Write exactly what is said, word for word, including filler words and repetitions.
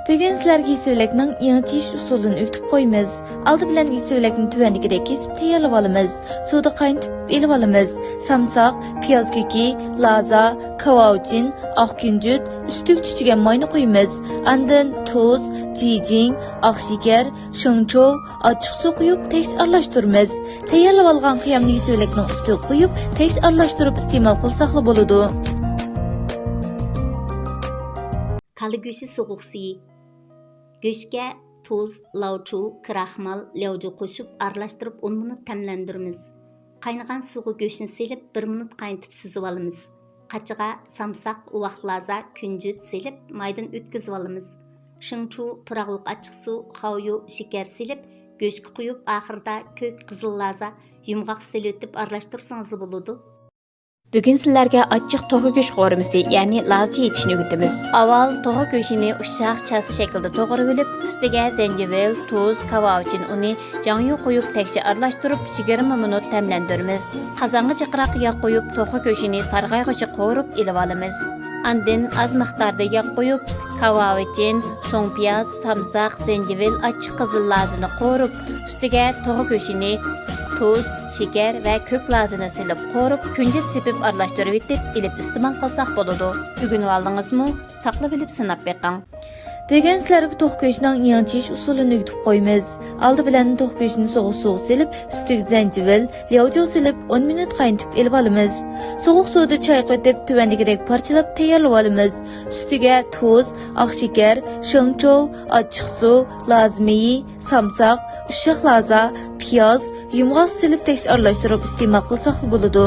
بۈگۈن سىلەرگە يېسىۋىلەكنىڭ يېڭىچە يېيىش ئۇسۇلىنى ئۆگىتىپ قويىمىز. ئالدى بىلەن يېسىۋىلەكنى تۆۋەندىكىدەك كېسىپ تەييارلىۋالىمىز. سۇدا قاينىتىپ ئېلىۋالىمىز. سامساق، پىياز كۆكى، لازا، كاۋاۋىچىن، ئاق كۈنجۈت، ئۈستىگە چۈچۈگەن ماينى قۇيىمىز. ئاندىن تۇز، جىجىڭ، ئاق شېكەر، شېڭچۇ، ئاچچىق سۇ قۇيۇپ تەكشى ئارىلاشتۇرىمىز. تەييارلىۋالغان قىيامنى يېسىۋىلەكنىڭ ئۈستىگە قۇيۇپ تەكشى ئارىلاشتۇرۇپ ئىستېمال قىلساقلا بولىدۇ. كالا گۆشى سوغۇقسى. گۆشكە تۇز، لاۋچۇ، كراخمال، لياۋجۇ قوشۇپ ئارىلاشتۇرۇپ ئون مىنۇت تەملەندۈرىمىز. قاينىغان سۇغا گۆشنى سېلىپ بىر مىنۇت قاينىتىپ سۈزۈۋالىمىز. قاچىغا سامساق، ئۇۋاق لازا، كۈنجۈت سېلىپ مايدىن ئۆتكۈزۈۋالىمىز. شېڭچۇ، پۇراغلىق ئاچچىق سۇ، خاۋيۇ، شېكەر سېلىپ گۆشكە قۇيۇپ ئاخىرىدا كۆك، قىزىل لازا، يۇمغاق سېلىۋېتىپ ئارىلاشتۇرسىڭىزلا بولىدۇ. بۈگۈن سىلەرگە ئاچچىق توخۇ گۆش قورۇمىسى، يەنى لازا ئېتىشنى ئۆگىتىمىز. ئاۋۋال توخۇ گۆشىنى ئۇششاق چاسا شەكلىدە توغرىۋېلىپ، ئۈستىگە زەنجىۋىل، تۇز، كاۋاۋىچىن ئۇنى، جاڭيۇ قويۇپ تەكشى ئارىلاشتۇرۇپ يىگىرمە مىنۇت تەملەندۈرىمىز. قازانغا جىقراق ياغ قويۇپ توخۇ گۆشىنى سارغايغۇچە قورۇپ ئېلىۋالىمىز. ئاندىن ئاز مىقداردا ياغ قويۇپ، كاۋاۋىچىن، سوڭ پىياز، سامساق، زەنجىۋىل، ئاچچىق قىزىل لازىنى قورۇپ، ئۈستىگە توخۇ گۆشىنى، تۇز، شېكەر ۋە كۆك لازىنى سېلىپ قورۇپ، كۈنجۈت سېپىپ ئارىلاشتۇرۇۋېتىپ ئېلىپ ئىستېمال قىلساق بولىدۇ. ئۆگىنىۋالدىڭىزمۇ؟ ساقلىۋېلىپ سىناپ بېقىڭ. بۈگۈن سىلەرگە توخۇ گۆشىنىڭ يېڭىچە يېيىش ئۇسۇلىنى ئۆگىتىپ قويىمىز. ئالدى بىلەن توخۇ گۆشىنى سوغۇق سۇغا سېلىپ، ئۈستىگە زەنجىۋىل، لياۋجۇ سېلىپ ئون مىنۇت قاينىتىپ ئېلىۋالىمىز. سوغۇق سۇدا چايقىۋېتىپ تۆۋەندىكىدەك پارچىلاپ تەييارلىۋالىمىز. ئۈستىگە تۇز، ئاق شېكەر، شېڭچۇ، ئاچچىق سۇ، لازا مېيى، سامساق، ئۇششاق لازا، پىياز، يۇمغاق سېلىپ تەكشى ئارىلاشتۇرۇپ ئىستېمال قىلساقلا بولىدۇ.